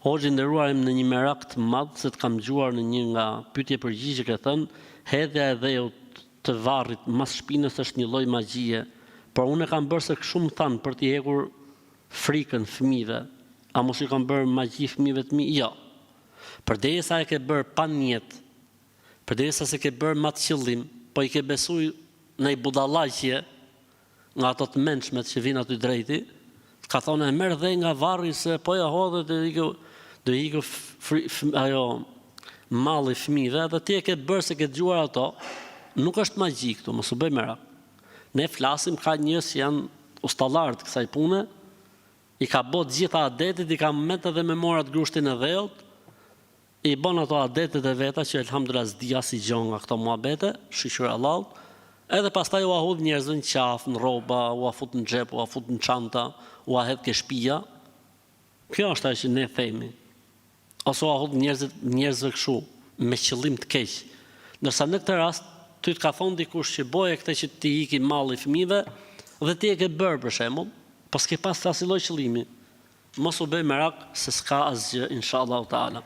Hoxhë i nderuar jam në një merak të madh se të kam dëgjuar në një nga pyetje përgjigje ke thënë hedhja e dheut të varrit mas shpinës është një lloj magjie por unë e kam bërë se kshu më thanë për t'i hekur frikën fëmijëve a mos ju kam bërë magji fëmijëve të mi jo përderisa e ke bërë pa nijet përderisa s'e ke bërë me atë qëllim po i ke besu naj budallaqe nga ato të mençmet që vijnë aty drejti, të ka thonë e merr dhe nga varri se po ja hodhe do iku do iku fri, f, ajo malli fëmijëve dhe ti e ke bërë se ke dëgjuar ato, nuk është magji këtu, mos u bëj merak. Ne flasim ka njerëz që janë ustallarë të kësaj pune, i ka bo të gjitha adetet, i ka met edhe me marr atë grushtin e dheut, I bon ato adetet e veta që elhamdulillah s'di asnjë gjo nga këto muhabete, shyqyr Allahut, edhe pastaj ua hudh njerëzve në qafë, në rroba, ua fut në xhep, ua fut në çanta, ua hedh ke shpija. Kjo është ajo që ne themi. Ose ua hudh njerëzit njerëzve kështu, me qëllim të keq. Ndërsa në këtë rast ty të ka thonë dikush që boje këtë që t'i iki malli fëmijëve dhe ti e ke bërë për shembull, po s'ke pas asnjë lloj qëllimi. Mos u bëj merak se s'ka asgjë inshallahu teala.